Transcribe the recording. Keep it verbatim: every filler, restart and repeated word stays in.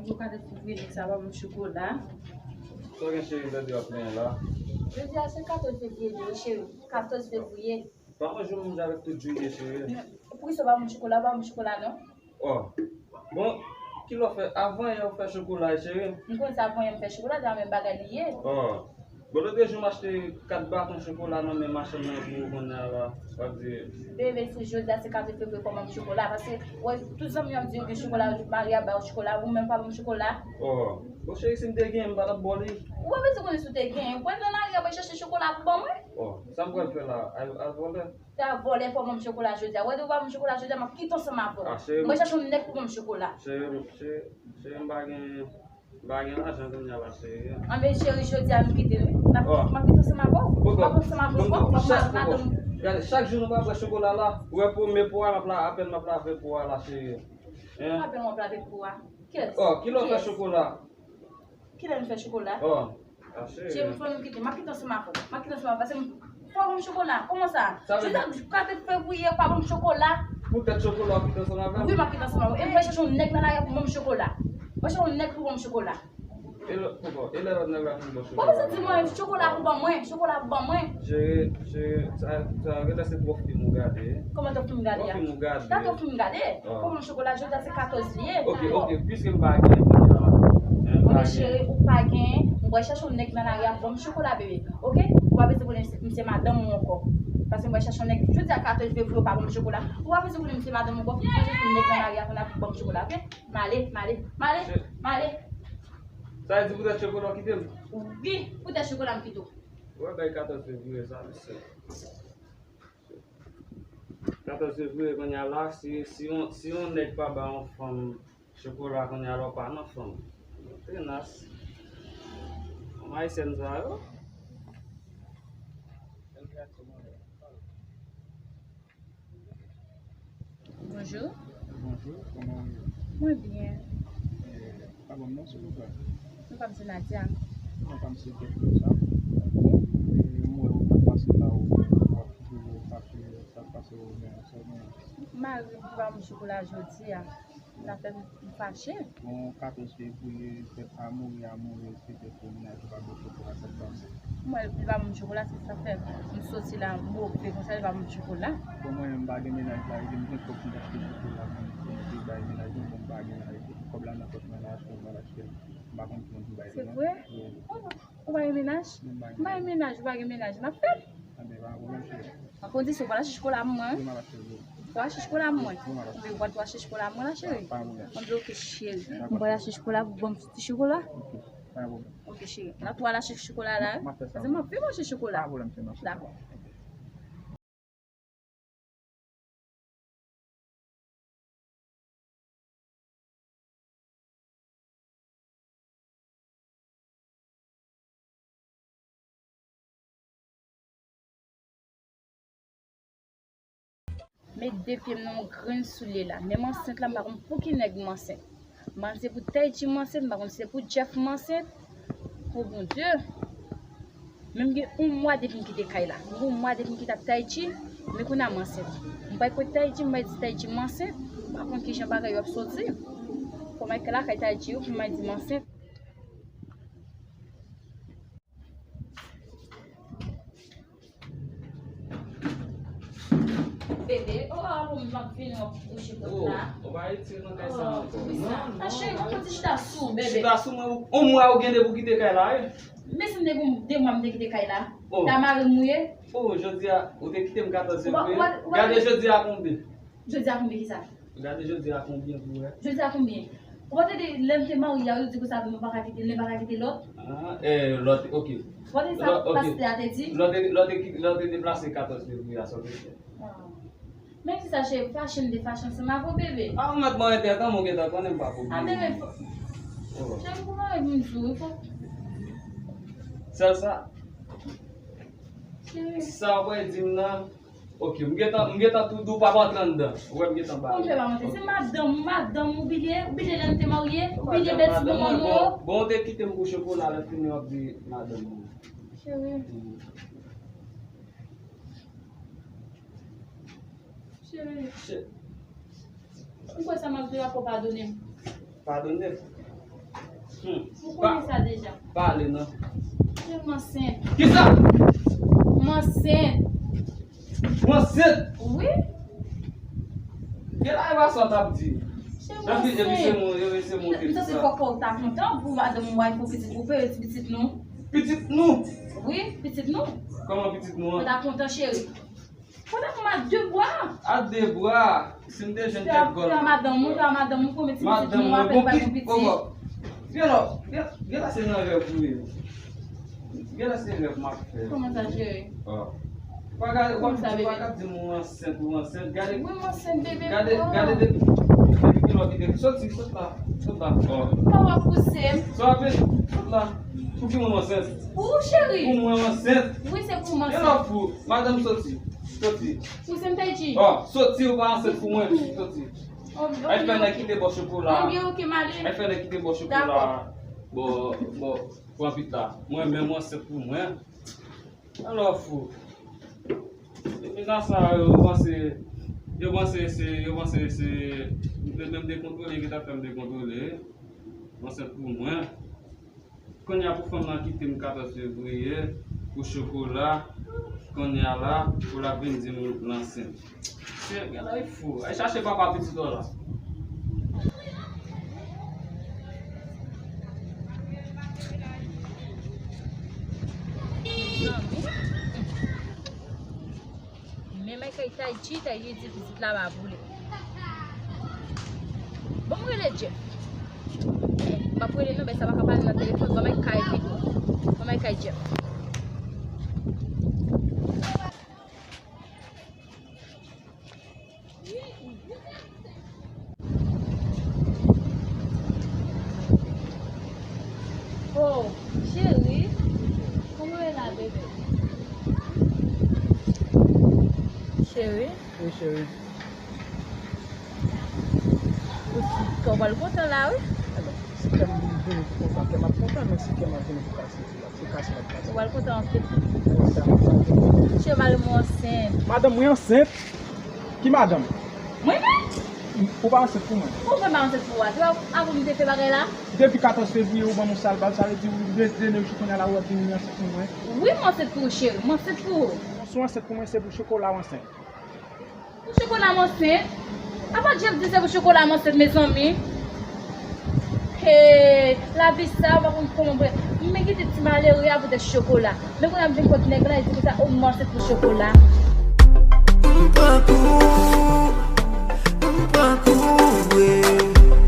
Jou katòz fevriye, nèg sa pa ban m chokola. Sa w gen, cheri, tande w ap plenyen la? Jodi a se katòz fevriye li ye, cheri. Katòz fevriye. Pa manje yon moun avèk tout jiyè, cheri. Poukisa w pa ban m chokola? Pa ban m chokola, non. Oh. Bon, kilè w fè? Avan yè w fè chokola, cheri. M konn sa avan yè m fè chokola, se menm bagay li ye. Oh. Bon, lòt jou m achte kat baton chokola nan men machann nan pou ou kounye a la, w ap di. Bebe, si jodi a se katòz fevriye, fò w ban m chokola, paske, wè, tout zanmi yo ap di yo gen chokola, Maria ba yo chokola, ou menm pa ban m chokola. Oh. Bon, cheri, si m te gen, m pa t ap ba w li. Ou pa bezwen konnen si w te gen. Ou pral nan lari a, w pral chache chokola pou ban mwen? Oh, sa m pral fè la? Al, al vòlè? Sa vòlè, fò w ban m chokola jodi a. Wè, depi w pa ban m chokola jodi a, m ap kite w ansanm avè w. Ah, cheri, m ap chache yon nèg pou ban m chokola. Cheri, cheri, cheri, m pa gen, m pa gen lajan kounye a la, cheri. Anben, cheri, jodi a, nou kite, wi. M ap, m ap kite w ansanm avè w. M ap ansanm avè w, m ap madanm. Gade, chak jou nou pa bwè chokola la. Ou wè, premye po a, m ap la, apèn m ap lave po a la, cheri. Hein? Apèn w ap lave po a. Kiyès? Oh, kilè w fè chokola? Kilè m fè chokola? Oh. Cheri, m fò nou kite. M ap kite ansanm avè w. M ap kite ansanm avè w. Paske m, fò w ban m chokola. Kòman sa? Jodi a, katòz fevriye, w pa ban m chokola. Poutèt chokola, w ap kite ansanm avè m? Wi, m ap kite ansanm avè w. E m pral chache yon nèg nan lari a pou ban m chokola. Mwen chache yon nèg pou ban m chokola. E lè, poukò? E lè lòt nèg la fin ba w chokola? Poukisa w di mwen chokola pou ban mwen? Chokola pou ban mwen? Cheri, cheri, sa, sa genlè se twòp fim ou gade. Kòman twòp fim gade a? Twòp fim ou gade. Sa twòp fim gade? Pou ban m chokola, jodi a se katòz li ye. Ok, ok, piske m pa gen, m pa gen. Cheri, ou pa gen, m pral chache yon nèg nan lari a pou ban m chokola, bebe. Ok? Ou pa bezwen konnen m se madanm ou ankò. Paske m pral chache yon nèg, jodi a katòz fevriye, ou pa ban m chokola. Ou pa bezwen konnen m se madanm ou ankò. M pral chache yon nèg nan lari a pou ban m chokola, ok? M ale, m ale, m ale, m ale. Sa vle di poutèt chokola w kite m? Wi, poutèt chokola m kite w. Ou wè bay katòz fevriye sa, mesye. Katòz fevriye kounye a la, si, si yon, si yon nèg pa ba yon fanm chokola kounye a la, w pa nan fanm. Tenas. Fanm ayisyèn sa yo. Bonjou. Bonjou, kòman w ye? Mwen byen. Eh, pa ban m non, silvouplè. Nou pa m se Nadia. Non, pa m se Jeff konsa. Eh, m wè ou t ap pase la, ou, ou ap toujou fache, sa k pase ou, men sa w gen? Mari m pa ban m chokola jodi a. Sa fè m fache. Bon, katòz fevriye, fèt amouri, amourez, petèt ke mennaj ou pa ba w chokola, sa k pase? Mwen, li pa ban m chokola, se sa fè m soti la move konsa, li pa ban m chokola. Bon, mwen menm, m pa gen mennaj la, e m gen kòb pou m t achte chokola pou m, pou m te bay mennaj mwen, bon, m pa gen la, e kòb la nan pòch mwen la, achte, m pa achte l. M pa konn ki moun pou m bay li non. Se vre? Wi. Ou pa gen mennaj? Non, m pa gen. M pa gen mennaj, ou pa gen mennaj, m ap fè l. Anben, pa gen pwoblèm, cheri. An kondisyon, w pral achte chokola pou mwen. Wi, m ap achte l, wi. W pral achte chokola pou mwen. Wi, m ap achte l. Anben, w pral achte chokola pou mwen la, cheri. Pa, pa gen pwoblèm. Anben, ok, cheri. Dakò. M pral achte chokola pou ban m ti chokola. Ok, pa gen pwoblèm. Ok, cheri. N ap tou al achte chokola la, wi. M ap fè sa. Paske m anvi manje chokola. Pa gen pwoblèm, cheri, m ap fè sa. Dakò. Met de pye m nan yon grenn soulye la. Menm ansent la, m pa konn pou ki nèg m ansent. M al se pou Taïti m ansent, m pa konn si se pou Jeff m ansent. O Bondye! Men m gen yon mwa depi m kite kay la. M gen yon mwa depi m kite ak Taïti, men kounye a m ansent. M pral kote Taïti, m pral di Taïti m ansent. M pa konn kijan bagay yo ap soti. Fò m al lakay Taïti wi, pou m al di m ansent. Bebe, oh, oh, m ap vini, w ap bouche pòt la. Oh, ou pa retire nan kay sa ankò. Non, non. Ah, cheri, ou konn chita sou, bebe. Chita sou mwen, ou, yon mwa ou gen depi w kite kay la, wi. Men si m te gen de mwa m te kite kay la. Oh. Ta mari m ou ye. Oh, jodi a, ou te kite m katòz fevriye. Gade jodi a konbyen. Jodi a konbyen kisa? Gade jodi a konbyen pou wè. Jodi a konbyen? Ou pa tande lè m te marye a, yo di konsa nou pa ka kite, nou pa ka kite lòt? Ah, eh, lòt, ok. Ou pa tande sa pastè a te di? Lòt, lòt, lòt te deplase katòz fevriye a, sa w te fè? Ah. Men kisa cheri, fache m te fache ansanm avè w, bebe. Ah, ou mèt mwen entètan, mwen gentan konnen m pa pou bebe. Ah, bebe, fò. Oh. Cheri, pou mwen vin di w, fò. Sèl sa? Cheri. Sa w pral di m nan? Ok, m gentan, m gentan tou di w pa antre anndan. Ou wè m gentan ba ou. Ou fè pa antre. Se madanm, madanm ou bliye, ou bliye lè n te marye, ou bliye bèl ti moman nou yo. Bon, bon, ou te kite m pou chokola, lè fini w ap di madanm ou. Cheri. Cheri. Ou kwè sa m ap di w la, fò w padone m. Padone m? Ou konnen sa deja. Pale non. Cheri, m ansent. Kisa? M ansent. Ou ansent? Wi. Gen la e pa sa w t ap di. Cheri, m ansent. Epi se moun, epi se moun ki di sa. M santi kòkò w ta kontan pou madanm ou ay pou pitit ou, pou pitit nou. Pitit nou? Wi, pitit nou. Kòman pitit nou an? Ou ta kontan, cheri. Fò ta fè m a de bra. A de bra. Si m te jwenn kèk gòl. Fè a madanm ou, fè a madanm ou, pou pitit nou, apèl bay pou pitit. Gen lò, gen, gen la se nan rèv ou ye. Gen la se rèv m ap fè. Kòman sa, cheri? Ou pa ka, ou pa ka di m ou ansent, ou ansent. Gade, wi, m ansent, bebe. Gade, gade depi, depi kilè w kite. Soti, sot la, sot la. Pa w ap pouse m. Sa w ap fè? Sot la. Pou ki moun w ansent? Pou ou, cheri. Pou mwen w ansent. Wi, se pou m ansent. Gen lòt pou madanm soti. Soti. Wi, se m te di. Soti, ou pa ansent pou mwen. Soti. Ay fè nèg kite bò chokola. Ay fè nèg kite bò chokola. Bò, bò, pran pit la. Mwen menm, mwen ansent pou mwen. Alò fou. Depi nan sa yo panse, yo panse se, yo panse se, yo menm dekontwole, yo gentan fè m dekontwole. Ansent pou mwen. Kounye a pou fanm nan kite m katòz fevriye pou chokola, kounye a la pou l ap vin di m l ansent. Se, gade, li fou. Al chache papa pitit ou la. Men Maykay Tayji, Tayji di pitit la pa pou li. Bon, m rele Jeff. M ap rele non, men sa pa ka pale nan telefòn. Ban Maykay pito. Ban Maykay Jeff. Oh, cheri, kòman w ye la, bebe? Cheri. Wi, cheri. Ou si kè w pral kontan la, wi. Ebyen, si kè m vini pou kontan, kè m ap kontan, men si kè m ap vini pou kase, se kase m ap kase. Ou pral kontan anpil. Cheval mwen ansent. Madanm mwen ansent? Ki madanm? Mwen menm? Ou pa ansent pou mwen? Ou fè m pa ansent pou ou a? Se pa avè w m te fè bagay la? Depi katòz fevriye ou ban m yon sal bal, sa vle di ou de, de nèg jou kounye a la ou ap vin ansent pou mwen? Wi, m ansent pou ou, cheri, m ansent pou ou. Si w ansent pou mwen, se pou chokola w ansent. Pou chokola m ansent? Apa Jeff di se pou chokola m ansent, mezanmi? Hey, lavi sa, ou pa konn kòman mwen. Men kite ti malere a poutèt chokola. Men kounye a m vin kot nèg la, li di konsa, o, m ansent pou chokola. M pa